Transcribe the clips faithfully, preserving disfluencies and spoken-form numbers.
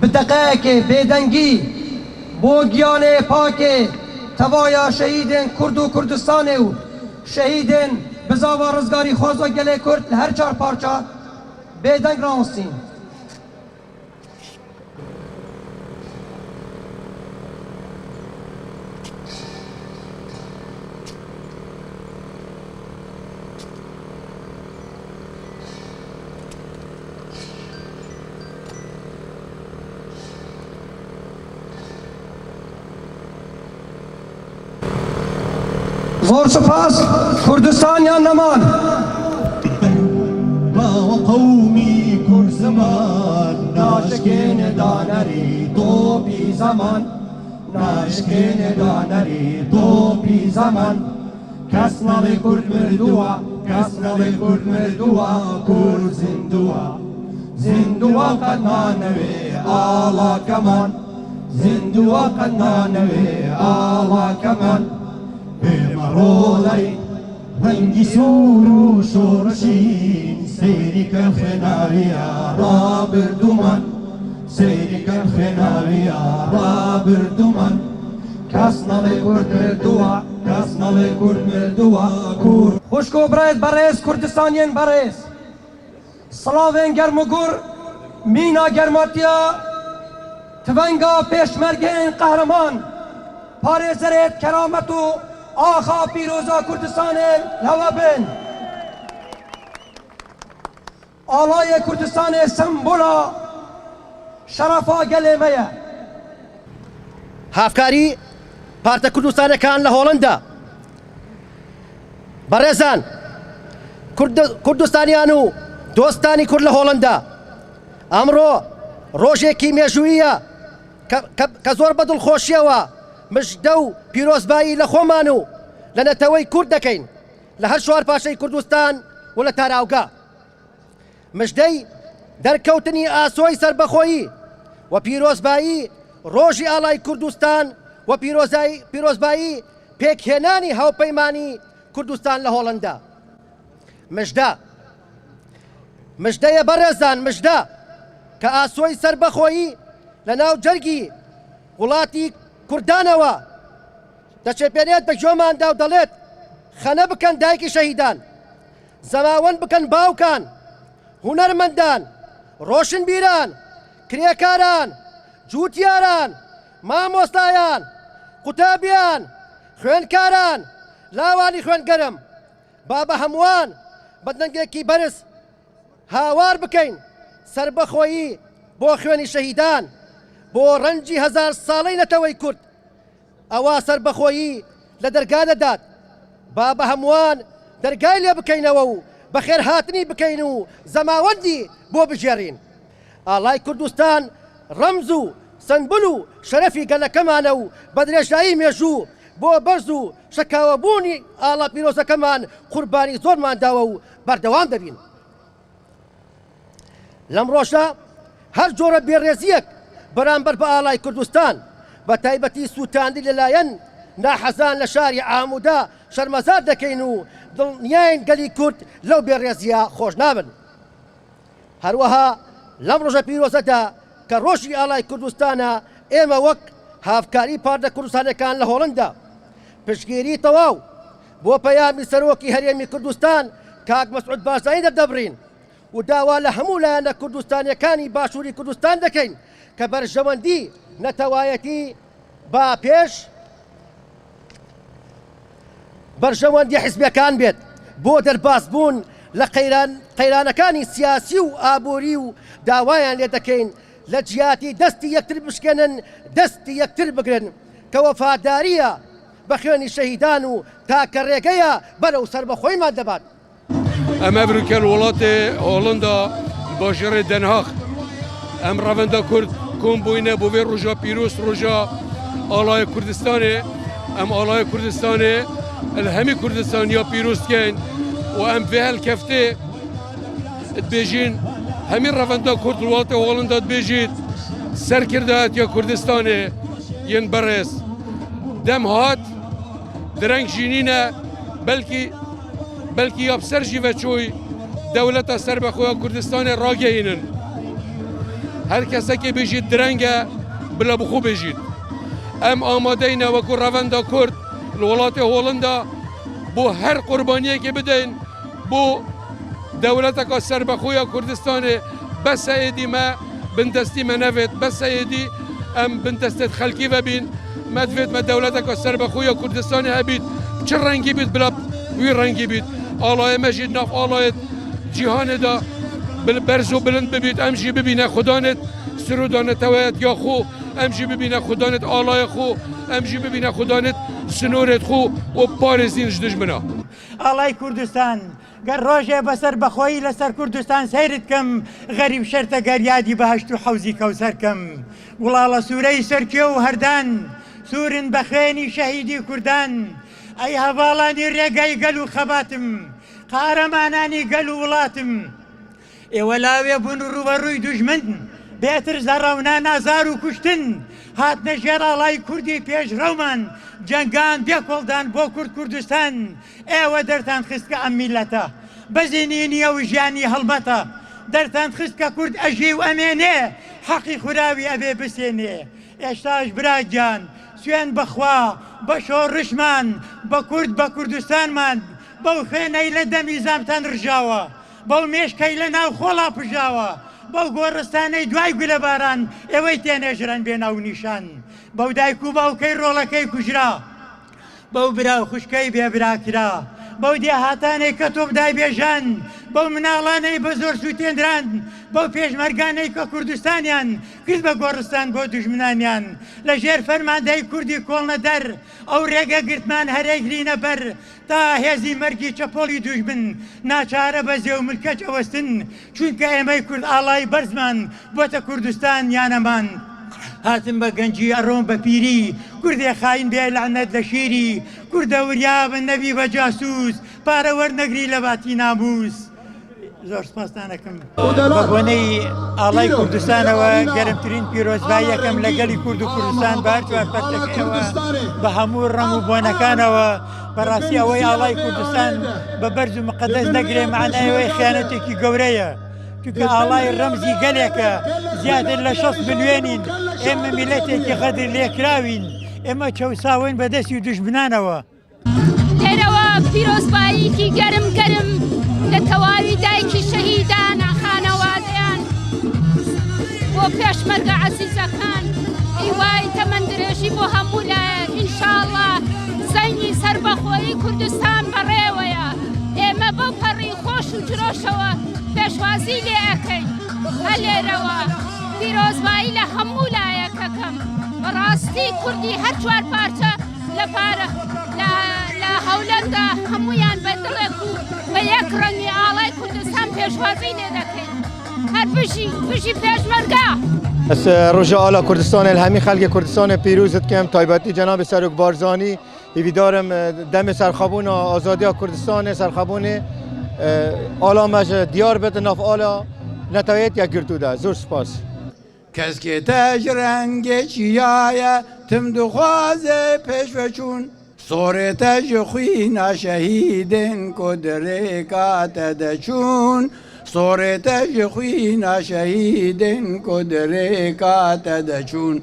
Bi deqeyekê bêdengî bo giyanê pakê tevaya şehîdên Kurd û Kurdistanê û şehîdên bizava rizgarîxwaza gelê Kurd li her çar parça bêdeng rawestîn. Zor spas, Kurdistan yan neman. Bawa qewmî Kurd ziman, naşkêne danerî topî zeman. Naşkêne danerî topî zeman. Kes nalê Kurd mirduwa, kes nalê Kurd mirduwa, Kurd zinduwa. Zinduwa qet nanewê ala keman. Zinduwa qet nanewê ala keman. Bême roley rengî sor û şoreşîn, seyrî ken xênaviya rabirduman. Seyrî ken xênaviya rabirduman. Kes nalê Kurd mirduwa, kes nalê Kurd mirduwa, Kurd. Xwişk û birêz, berêz Kurdistaniyên berêz. Silavên germ û gur, mîna germatiya tivenga pêşmergeyên qehreman, parêzerêt keramet û axa pîroza Kurdistanê li hewe bin. Alayê Kurdistanê sembola şerefa gelê me ye. Hevkarî Parta Kurdistanê kan li Holanda. Berêzan, Kurd-, Kurdistaniyan û dostanî Kurd li Holanda. Emro rojekî mêjûyî ye ke, ke, ke zor bi dilxweşiyewa mijde û pîrozbayî li xweman û li neteweyî Kurd dekeyn li her çar parçeyî Kurdistan û li Tarawga. Mijdey derkewtinî asoyî serbexweyî we pîrozbayî Rojî Alayî Kurdistan we pîrozayî-, pîrozbayî pêkhênanî Hewpeymanî Kurdistan li Holanda. Mijde. Mijde ye berêzan, mijde ke asoyî serbexweyî li nav cergî welatî Kurdanewa deçepênêt bi coman da û delêt xene bikin dayikî şehîdan. Zemawend bikin bawkan, hunermendan, roşinbîran, kirêkaran, cûtyaran, mamostayan, qutabiyan, xwênkaran, lawanî xwêngerim, baba hemwan bi dengekî beriz hawar bikeyn serbexweyî bo xwênî şehîdan, bo rencî hezar saley netewey Kurd. Ewa serbexweyî li derga de dat. Ba bi hemwan dergayî lê bikeynewe û bi xêrhatinî bikeyn û zemawendî bo bijêrîn. Alay Kurdistan remz û sembul û şerefî gelekeman e û bi dirêjayî mêjû bo berz û şekawebûnî ala pîrozekeman qurbanî zorman dawe û berdewam dibîn. Lem roja her cure bêrêziyek beramber bi alay Kurdistan, bi taybetî sûtandî li layen nahezan li şarî Amûda şermezar dekeyn û dilniyayên gelî Kurd lew bêrêziya xweş nabin. Her wiha lem roja pîroze de ke rojî alay Kurdistan e, ême wek Havkarî Parde Kurdistanekan li Holanda piştgîrî tewaw bo peyamî Serokî Herêmî Kurdistan Kak Mesûd Barzanî derdebirîn. û dawa li hemû layene Kurdistanêkanî Başûrî Kurdistan dekeyn ke berjewendî netewayetî ba pêş berjewendî hizbekan bêt bo derbasbûn li qeyran-, qeyranekanî siyasî û aborî û dawayan lê dekeyn li ciyatî destî yektir bişkênin, destî yektir bigirin ke wefadariya bi xênî şehîdan û take rêgeya berew serbexweyîman debat. Em evroke li welatê Holanda, bajarê Den Haag. Em revenda Kurd kom bûyne bo vê roja pîroz, roja Alaya Kurdistanê. Em alaya Kurdistanê li hemî Kurdistaniya pîroz dikin û em vê helkeftê dibêjin, hemî revenda Kurd li welatê Holanda dibêjit, serkirdayetiya Kurdistanê yên berêz. Dem hat, direng jî nîne, belkî, belkî ya bi ser jî veçûy dewleta serbexwe ya Kurdistanê ragehînin. Her kesekê bêjît direng e, bila bi xwe bêjît. Em amadeyn e wekû revenda Kurd li welatê Holanda bo her qurbaniyekê bideyn, bo dewleteka serbexwe ya Kurdistanê. Bes e êdî me bindestî me nevêt, bes e êdî em bindestêt xelkî vebîn. Me divêt me dewleteka serbexwe ya Kurdistanê hebît, çi rengî bît, bila wî rengî bît. Alayê me jî nav alayêt cîhanê de bil-, berz û bilind bibît, em jî bibîne xudanêt sirûda neteweyetiya xwe, em jî bibîne xudanêt alayê xwe, em jî bibîne xudanêt sinorêt xwe û parêzîn ji dijmina. Alay Kurdistan, ger rojê be serbexweyî li ser Kurdistan seyr dikim, xerîb şerte ger yadî behişt û hewzî kewser kim. Gulala sûreyî serkiye û herdan, sûrin be xênî şehîdî Kurdan. Ey hevalanî rêgey gel û xebatim, qahremananî gel û welatim. Ê welawê bûn rûberûy dujmin, bêtir zerewna nazar û kuştin, hatne jêr alay Kurdî pêşrewman, cengan bêkoldan bo Kurd Kurdistan. Ê we dertan xist ke em mîleta bezînî niye û jiyanî helbeta. Dertan xist ke Kurd ejî û em ê nê heqî xwe ra wî evê bisênê. Êşta ji bira giyan, suyen bi xwe, bi şorişman, bi Kurd, bi Kurdistanman, bew xêney li demî zamtan rijawa. Bew mêşkey li nav xola pijawa, bew goristanê duay gulebaran, ê wey têne jiran bê nav nîşan. Bew dayk û bawkey rolekey kujra, bew bira û xuşkey bê bira kira, bew dêhatanê ke top day bêjan, bew minalaney bi zor sûtêndiran, bew pêşmerganey ke Kurdistaniyan kir be goristan bo dijminaniyan. Li jêr fermandey Kurdî kolne der, ew rêge girtman herey girîne ber. Ta hêzî mergî çepolî dujmin, naçare be zêw milkeç ewestin, çunke êmey Kurd alay berzman, bote Kurdistan yaneman. Hatin be gencî eron be pîrî, Kurdê xayîn bê lanet le şîrî, Kurde wirya be nebî be casûs, pare wernegirî le batî namûs. Zor spas tane kim. Be boneyî alay Kurdistan'ewe germtirîn pîrozbayiyekem le gelî Kurd û Kurdistan bi her çar perçek ewe, bi hemû reng û bonekan'ewe. Bi rastî ewey alay Kurdistan bi berz û miqedes negirê, manayê wê xiyanetekî gewre ye. Çunke alay remzî gelek e, ziyadê le şest milyon în. Ê me mîletekî xedir lêkirawîn. Ê me çewsawên bi destî dujminan'ewe. Lêrewa pîrozbayîkî gerim gerim li tewawî dayikî şehîdan a xanewadeyan û pêşmerge ezîzekan. Hîwayî temendirêjî bo hemû layek. Înşallah zengî serbexweyî Kurdistan berêwe ye. Ê me bo perî xweş û ciroşewe pêşwazî lê ekeyn. He lêrewa pîrozbayî li hemû layek ekem. Bi rastî Kurdî her çar parçe li pare, li, li Hewlenda hemûyan bi dilek û bi yek rengî alay Kurdistan pêşwazî lê dekin. Her bijî, bijî pêşmerge! Ez, e, Roja Ala Kurdistanê li hemî xelkê Kurdistanê pîroz dikim, taybetî Cenabê Serok Barzanî. Hêvîdar im, e, demê serxwebûna azadiya Kurdistanê, serxwebûnê, e, ala me ji diyar bit, nav ala neteweyêt yekgirtû de. Zor spas. Keskê te ji rengê çiya ye, tim dixwaze pêşveçûn. Sorê te ji xwîna şehîdên ku di rêka te de çûn. Sorê te ji xwîna şehîdên ku di rêka te de çûn.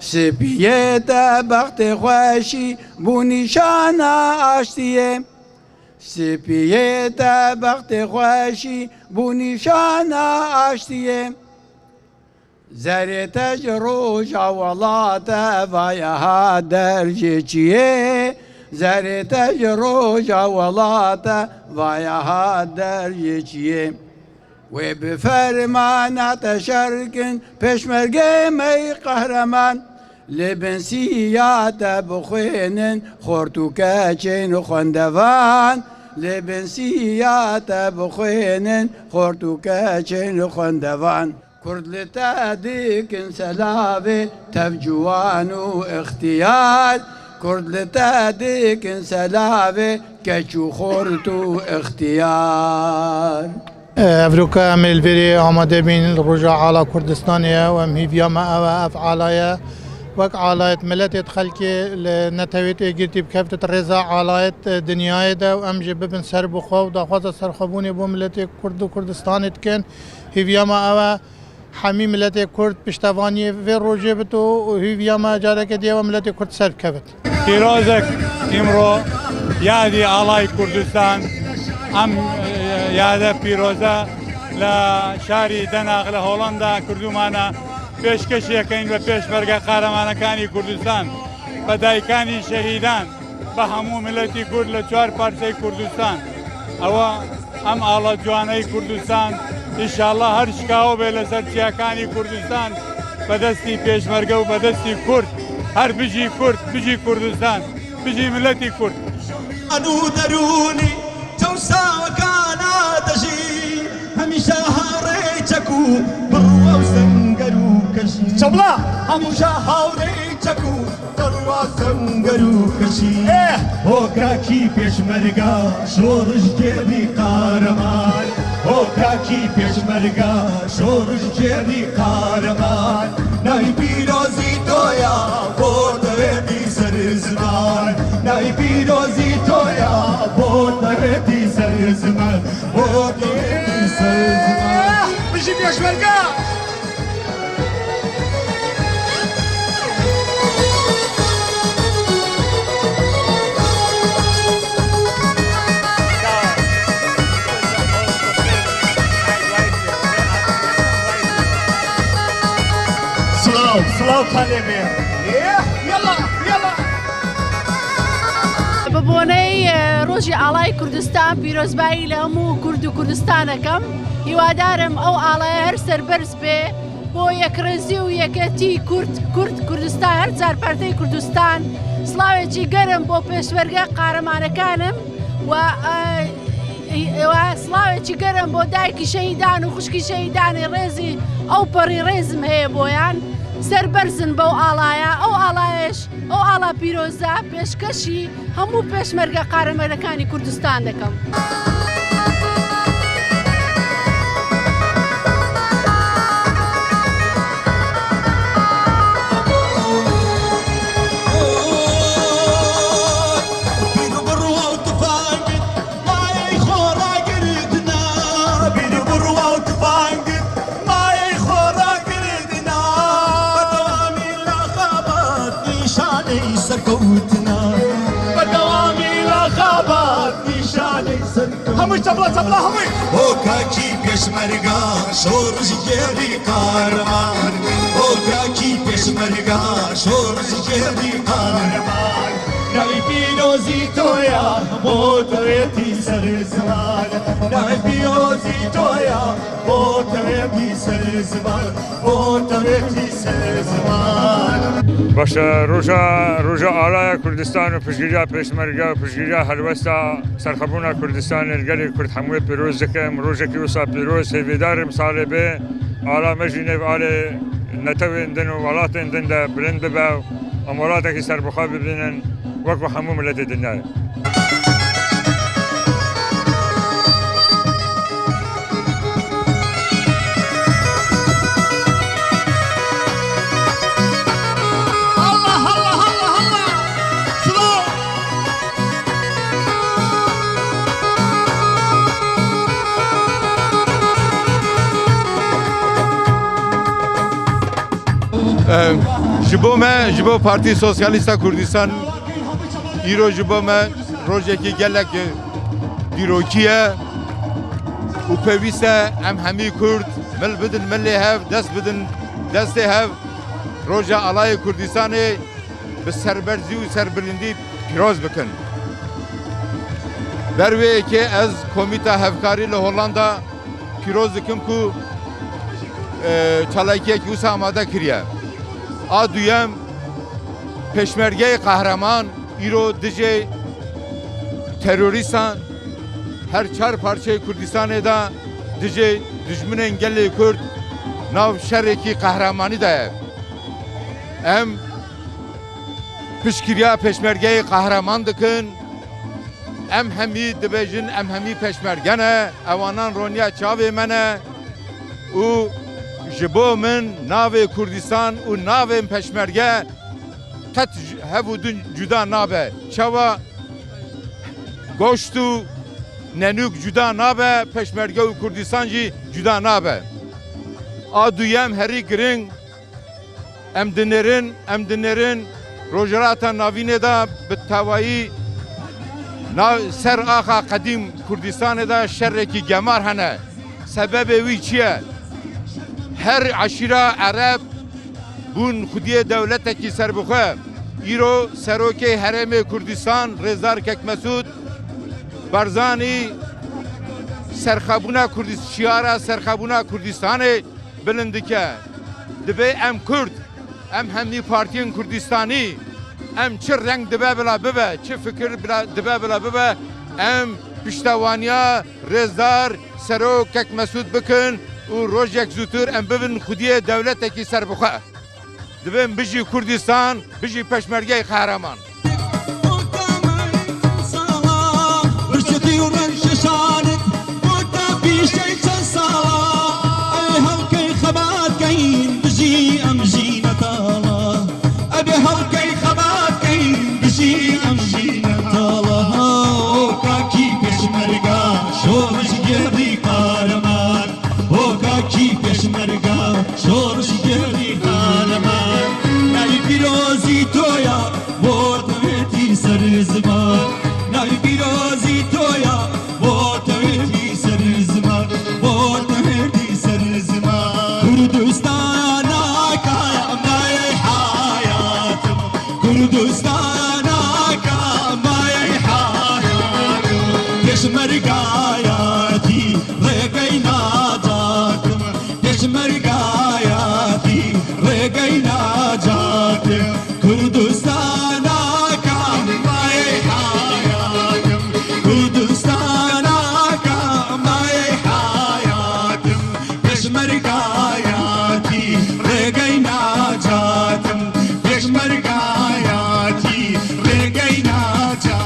Spiyê te bextê xweşî bû nîşana aştiyê. Spiyê te bextê xweşî bû nîşana aştiyê. Zerê te ji roja welate vaye hat der ji çiyê. Zerê te ji roja welate vaye hat der ji çiyê. Wê bi fermana te şer kin pêşmergê me qehreman. Li bin siya te bixwînin xort û keçên xwendevan. Li bin siya te bixwînin xort û keçên xwendevan. Kurd li te dikin selavê, tev ciwan û ixtiyar. Kurd li te dikin selavê, keç û xort û ixtiyar. Evroka em ê li vêrê amade bîn li roja ala Kurdistanê ye û em hîviya me ew e, ev ala ye. Wek alayet miletê xelkê li netewêt êgirtî bikevtit rêza alayet dinyayê de û em jî bibin ser bi xwe û daxwaza serxwebûnê bo miletê Kurd û Kurdistanê dikin. Hîviya me ew e. Hemî miletê Kurd piştevaniyê vê rojê bit û hîviya me careke dî ew e miletê Kurd ser bikevit. Pîrozek îmro yadî alay Kurdistan, em, e, yade pîroze li şarî Denax li Holanda kurdûmane pêşkeşê keyin ve pêşmerge qahremanekani Kurdistan, ve dayikani şehîdan. Bi hemû miletî Kurd li çar parçeyê Kurdistan. Ewa em ala ciwaneyî Kurdistan. Înşallah her şikawo bê li ser çiyakanî Kurdistan. Bi destî pêşmerge û bi destî Kurd. Her bijî Kurd, bijî Kurdistan, bijî miletî Kurd. Anu derûnî çew sawekana dejî. Hemîşe hawrê çek û birwa û senger û keşî. Çabla! Hemîşe hawrê çek û Derwa senger û keşî. Eh! Hokakî pêşmerga şoriş gêrî qareman. Hokakî pêşmerga şoriş gêrî qareman. Navî pîrozî toya bo dewêtî ser ziman. Navî pîrozî toya bo dewêtî ser ziman. Bo dewêtî ser ziman. Eh! Bijî pêşmerga! Silav, silav talebe. Yalla, yalla. Bi boneyî, e, Rojî Alay Kurdistan, pîrozbayî li hemû Kurd û Kurdistan ekem. Hîwadarim ew alaya her serberz bê. Bo yekrêzî û yeketî Kurd, Kurd, Kurdistan, her çar parteyê Kurdistan, silawekî germ bo pêşmerge qahremanekanim we, e, we silawekî germ bo dayikî şehîdan û xwişkî şehîdanê rêzî ew perî rêzim heye boyan. Serberz in bew alaya, ew alayê ji Ew ala pîroza pêşkeşî hemû pêşmerge qahremanekani Kurdistan dikim. Bîr û birwa û tifang mayê xwe ragirtina. Bîr û birwa û tifang Mayê xwe ragirtina. Berdewamî li xebat nîşanê serkewtina. Berdewamî li xebat nîşanê serkewtina. Hemû çabla, çabla, hemû. Hokakî pêşmerga şorişgêrî qahreman. Hokakî pêşmerga şorişgêrî qahreman. Navî pîrozî toya bo dewêtî ser ziman. Navî pîrozî toya Bo tevekî ser ziman, bo tevekî ser ziman. Baş e, roja, roja alaya Kurdistan û piştgiriya pêşmerge û piştgiriya helwesta serxwebûna Kurdistanê li gelê Kurd hemûyê pîroz dikim. Rojekî wisa pîroz, hêvîdar im salê bê ala me jî nêv alê netewên din û welatên din de bilind bibe û em welatekî serbixwe bibînin wek hemû miletê dinyayê. Em, ji bo me, ji bo Partî Sosyalîst a Kurdistan, îro ji bo me rojekî gelek dîrokî ye û pêwîst e em hemî Kurd mil bidin milê hev, dest bidin destê hev, roja alayê Kurdistanê bi serberzî û serbilindî pîroz bikin. Ber wê yekê ez Komîta Hevkarî li Hollanda pîroz dikim ku, e, çalakiyek wisa amade kiriye. A duyem, Pêşmergeyê Qehreman îro dijê terorîstan her çar parçeyê Kurdistanê de dijê dijminên gelê Kurd nav şerekî qehremanî de ye. Em piştgiriya pêşmergeyê qehreman dikin. Em hemî dibêjin, em hemî pêşmerge ne, ewanan roniya çavê me ne û ji bo min navê Kurdistan û navên pêşmerge qet ji hev û din cuda nabe. Çawa goşt û nenûk cuda nabe, pêşmerge û Kurdistan jî cuda nabe. A duyem herî giring, em dinêrin, em dinêrin Rojhilata Navînê de bi tevayî na-, ser axa qedîm Kurdistanê de şerekî gemar hene. Sebebê wî çi ye? Her eşîra Ereb bûn xwediyê dewletekî serbixwe. Îro serokê Herêmê Kurdistan Rêzdar Kek Mesûd Barzanî serxebûna Kurdis-, şiara serxebûna Kurdistanê bilind dike. Dibê em Kurd, em hemî partiyên Kurdistanî, em çi reng dibe bila bibe, çi fikir bila, dibe bila bibe, em piştevaniya Rêzdar Serok Kek Mesûd bikin û rojek zûtir em bibin xwediyê dewletekî serbixwe. Dibên bijî Kurdistan, bijî pêşmergeyê qehreman. Birçetî û reşeşanet, bota pîşey çend sala. Ey helkey xebat keyn, bijî em jî netala. Ebe helkey xebat keyn, bijî em jî netala. O kakî pêşmerga, şorişgerî qehreman. Ho kakî pêşmerga, şorişgerî qehreman. Navê pîrozî to ya, bo tevêtî ser ziman. Navê pîrozî to ya, bo tevêtî ser ziman. Bo tevêtî ser ziman. Kurdistana ka em nayê hayatim. Kurdistana ka em nayê hayatim. Pêşmergayatî rêgey nacatim. Pêşmergayatî rêgey nacatim. Kurdistana ka em nayê hayatim. Kurdistana ka em nayê hayatim. Pêşmergayatî rêgey nacatim. Pêşmergayatî rêgey nacatim.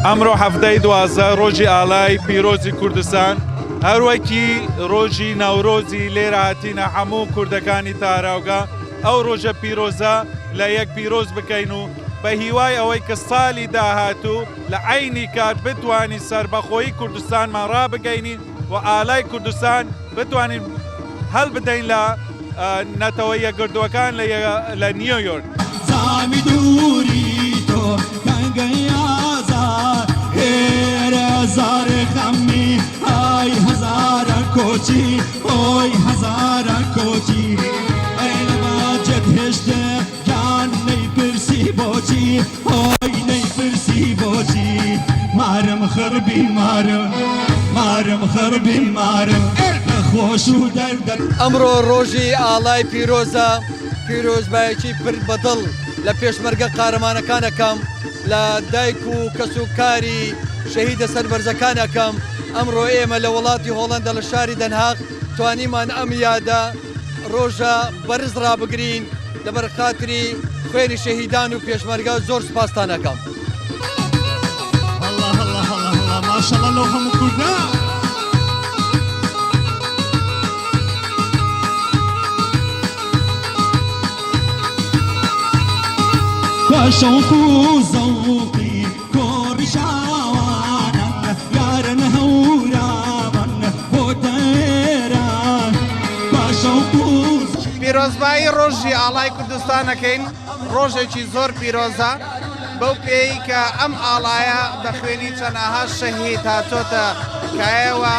ئەمڕۆ حەڤدەی دوازدە، ڕۆژی ئاڵای پیرۆزی کوردستان، هەروەکی ڕۆژی نەورۆزی لێرە هاتینە هەموو کوردەکانی تاراوگە ئەو ڕۆژە پیرۆزە لە یەک پیرۆز بکەین و بە هیوای ئەوەی کە ساڵی داهاتوو لە عەینی کات بتوانین سەربەخۆیی کوردستانمان ڕابگەینین و ئالای کوردستان بتوانین هەڵبدەین لە، ئە، نەتەوە یەکگرتووەکان لە یە-، لە نیویۆرک. زامی دووری تۆ کەنگەی ئازار، ئێرە زارێ خەمی، ئای هەزارە کۆچی، ئۆی هەزارە کۆچی. ئەی لە باجەت هێشتە گیان نەیپرسی بۆچی، ئۆی نەیپرسی بۆچی. مارم خڕبی مارم، مارم خڕبی مارم، خۆش و دەردە. ئەمڕۆ ڕۆژی ئاڵای پیرۆزە، پیرۆزبایەکی پر بە دڵ لە پێشمەرگە قارەمانەکان ئەکەم، لە دایک و کەس و کاری شەهیدە سەربەرزەکان ئەکەم. ئەمڕۆ ئێمە لە وڵاتی هۆڵەندا لە شاری دەنهاق توانیمان ئەم یادە ڕۆژە بەرز ڕابگرین. لەبەر خاتری خوێنی شەهیدان و پێشمەرگە زۆر سپاستان ئەکەم. هەڵا، هەڵا، هەڵا، هەڵا، ماشەڵا لەو هەموو کوردە. بە شەوق و زەوقی کۆڕی شاوانە، یارن هەورامان بۆ دەرە. بە شەوق و پیرۆزبایی ڕۆژی ئاڵای کوردستان ئەکەین. ڕۆژێکی زۆر پیرۆزە. ئەو پێی کە ئەم ئاڵایە بە خوێنی چەند ئاها شەهید هاتۆتە کایەوە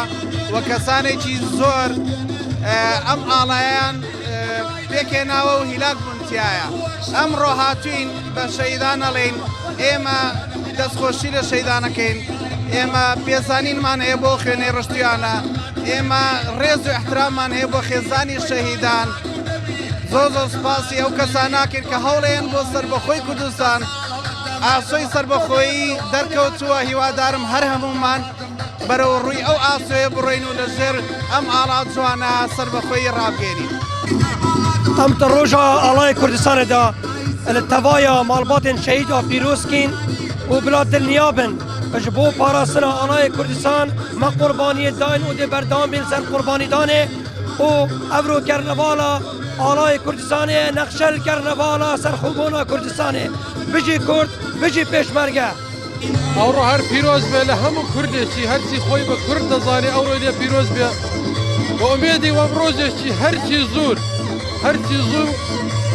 و کەسانێکی زۆر، ئە، ئەم ئاڵایەیان، ئە، پێکهێناوە و هیلاک بوون تیایە. ئەمڕۆ هاتوین بە شەهیدان ئەڵێین، ئێمە دەستخۆشی لە شەهیدانەکەین، ئێمە پێزانینمان هەیە بۆ خوێنەی ڕشتیانە، ئێمە ڕێز و احتراممان هەیە بۆ خێزانی شەهیدان. زۆر زۆر سپاسی ئەو کەساناکەین کە هەوڵەیەن بۆ سەربەخۆی کوردستان، ئاسۆی سەربەخۆیی دەرکەوتووە. هیوادارم هەر هەمومان بەرەو ڕووی ئەو ئاسۆیە بڕۆین و لە ژێر ئەم ئاڵا جوانە سەربەخۆیی ڕابگەێنین. Em di roja Alayê Kurdistanê de li tevaya malbatên şehîda pîroz kîn û bila dilniya bin, ji bo parastina Alayê Kurdistan me qurbaniyê dayîn û dê berdewam bin li ser qurbanîdanê. û evro kernevala Alayê Kurdistanê ye, nexşe li kernevala serxwebûna Kurdistanê. Bijî Kurd, bijî Pêşmerge. Ewro her pîroz be li hemû Kurdêkî, her çî xwe bi Kurd dizanê, ewro lê pîroz be. Bi umêdî wem rojekî her çî zûr, her çî zû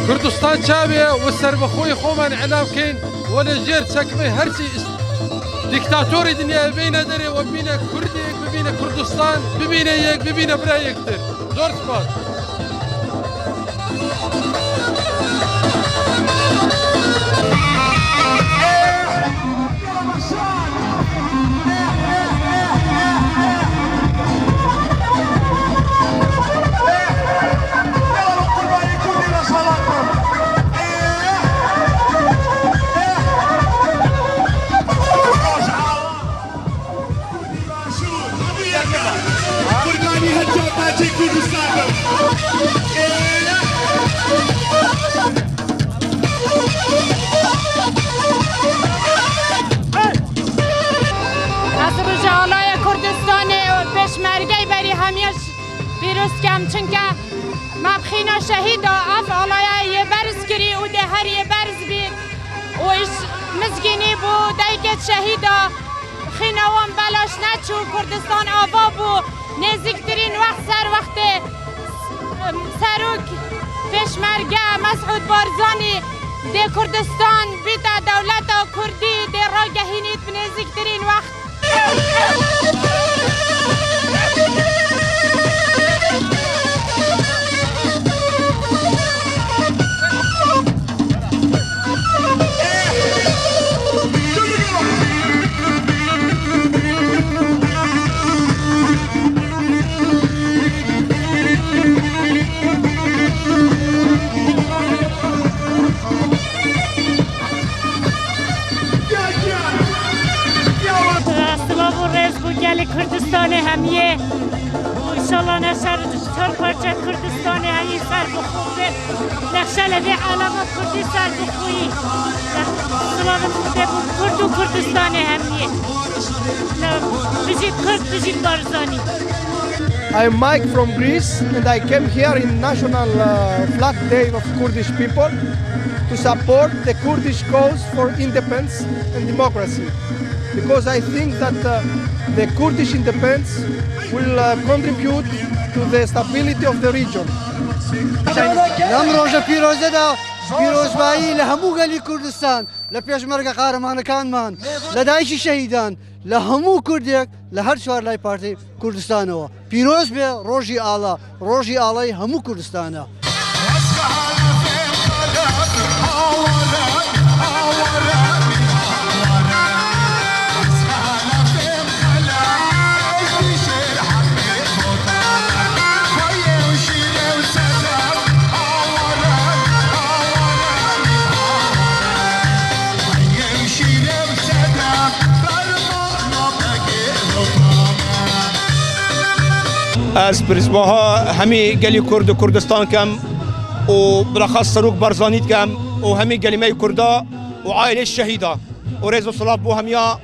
Kurdistan çabe û serbixweyî xweman îlan bikeyn û li jêr çekmê her çî îst-, dîktatorê dinyayê bêne derê û bîne Kurdê. Bibîne Kurdistan, bibîne yek, bibîne bira yektir. Zor spas. Qurbanî her çar parçeyê Kurdistanê. Ez Roja Alaya Kurdistanê û Pêşmergeyê berî hemiya pîroz dikim, çunke me bi xîna şehîda ev alaya yê berz kirî û dê her yê berz bî û îş mizgînî bû, daykê şehîda. Xîna wan belaş neçû, Kurdistan ava bû. Nêzîktirîn wext ser wextê, em, serok Pêşmerge Mesûd Barzanî dê Kurdistan bîte dewleta Kurdî, dê ragehînît bi nêzîktirîn wext. Silav û rêz bo gelê Kurdistanê hemiyê. Û înşallah neşer çar parçe Kurdistanê hemî ser bi xwe be. Nexşe li vê alema Kurdî ser bi xweyî. Silavên Xwedê bo Kurd û Kurdistanê hemiyê. Bijî Kurd, bijî Barzanî. I'm Mike from Greece, and I came here in National, uh, Flag Day of Kurdish People to support the Kurdish cause for independence and democracy, because I think that, uh, the Kurdish independence will, uh, contribute to the stability of the region. Lem roja pîroze de pîrozbayî li hemû gelî Kurdistan, li pêşmerge qahremankanman, li dayîşî şehîdan, li hemû Kurdek, li her çar lay partî Kurdistanê we. Pîroz be rojî ala, rojî alayî hemû Kurdistanê. Ez pirîzbaha hemî gelî Kurd û Kurdistan kem û bilaxas Serok Barzanî dikem û hemî gelî me yê Kurda û aîlê şehîda û rêz û silav bo hemiya.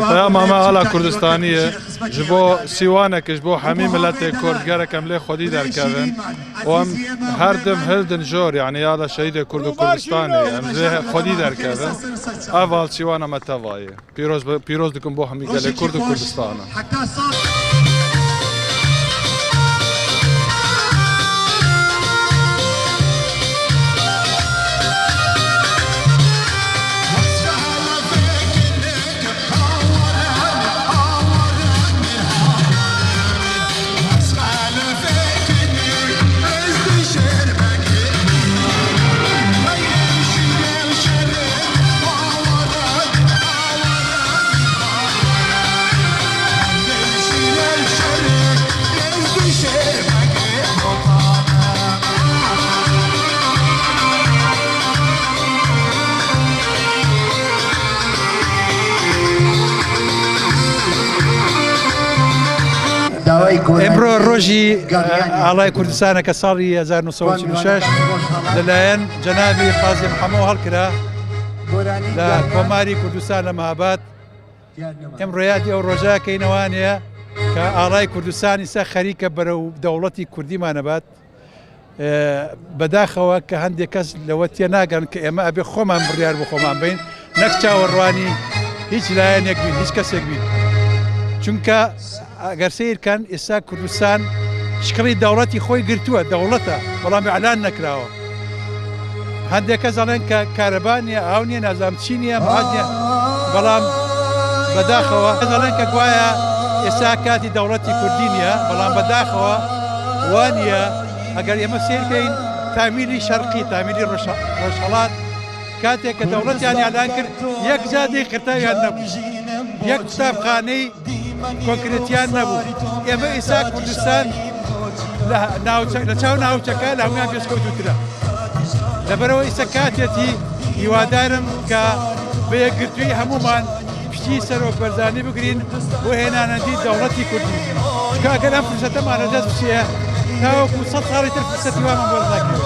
Peyama me ala Kurdistanî ye. Ji bo sîwanek, ji bo hemî miletê Kurd gerek em lê xwedî derkevin û em her dim hildin jor, yanî ya da şehîdê Kurd û Kurdistanê, em lê xwedî derkevin. Ev al sîwana me teva ye. Pîroz be, pîroz dikim bo hemî gelê Kurd û Kurdistana. ئەمڕۆ ڕۆژی ئاڵای کوردستانە کە ساڵی هەزار نۆ سەد و چل و شەش لەلایەن جەنابی قازی محەمەوە هەڵکرا لە کۆماری کوردستان لە مەهاباد. ئەمڕۆ یادی ئەو ڕۆژە کەینەوانەیە کە ئاڵای کوردستان ئیسا خەریکە بەرەو دەوڵەتی کوردیمانەبات. بەداخەوە کە هەندێک کەس لەوە تێناگەن کە ئێمە ئەبێ خۆمان بڕیار بۆ خۆمان بین، نەک چاوەڕوانی هیچ لایەنێک بین، هیچ کەسێک بین. چونکە ئەگەر سیرکەن ئێستا کوردستان شکڵی دەوڵەتی خۆی گرتووە، دەوڵەتە، بەڵام ئەلان نەکراوە. هەندێک کەس دەڵێن کە کارەبا نییە، ئاو نییە، نازام چی نییە، ماز نییە. بەڵام بەداخەوە دەڵێن کە گوایە ئێستا کاتی دەوڵەتی کوردی نییە، بەڵام بەداخەوە وانە. ئەگەر ئێمە سیرکەین تامیلی شەرقی، تامیلی ڕۆژهەڵات، کاتێک کە دەوڵەتیان ئەلان کرد، یەک جادەی قرتاویان نەبوو، یەک قوتابخانەی کۆنکرێتیان نەبوو. ئێمە ئیسا کوردستان لە ناوچە، لە چاو ناوچەکە لە هەمویان پێشکەوتوترە. لەبەرەوە ئیسا کاتێتی، هیوادارم کە بە یەکگرتووی هەمومان پشتی سەرۆک بەرزانی بگرین بۆ هێنانەدی دەوڵەتی کوردی. چونکە ئەگەر ئەم فرسەتەمان لە دەست بچێ، تاوەکو سەد ساڵی تر فرسەتی وامان بۆ ناکرێت.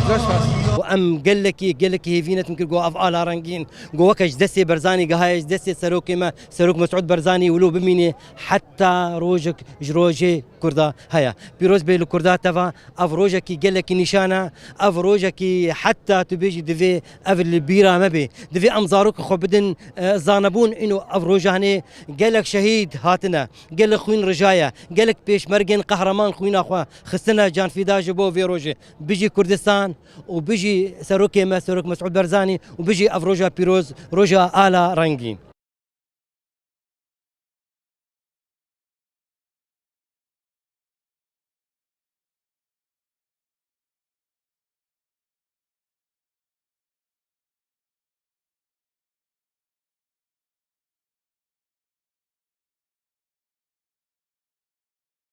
زۆر سپاس. و ئەم گەلێکی، گەلێکی هێڤینەتم کرد گۆ ئەڤ ئالا ڕەنگین، گۆ وەکەش دەستێ بەرزانی گەهایەش دەستێ سەرۆکێ مە، سەرۆک مەسعود بەرزانی ولو بمینێ حتا ڕۆژێک ژ ڕۆژێ کوردا هەیە. پیرۆز بێ لە کوردا تەڤا، ئەڤ ڕۆژێکی گەلێکی نیشانە، ئەڤ ڕۆژێکی حتا تو بێژی دەڤێ ئەڤ لە بیرا مەبێ. دەڤێ ئەم زارۆک خۆ بدن، ئە، زانەبوون ئینو ئەڤ ڕۆژانێ گەلێک شەهید هاتنە، گەلێک خوین ڕژایە، گەلێک پێشمەرگێن قەهرەمان خوینا خوا خستنە جانفیدا ژ بۆ ڤێ ڕۆژێ. بژی کوردستان و بژی سەرۆکێ مە، سەرۆک مەسعود بەرزانی و بژی ئەڤ ڕۆژا پیرۆز، ڕۆژا ئالا ڕەنگین.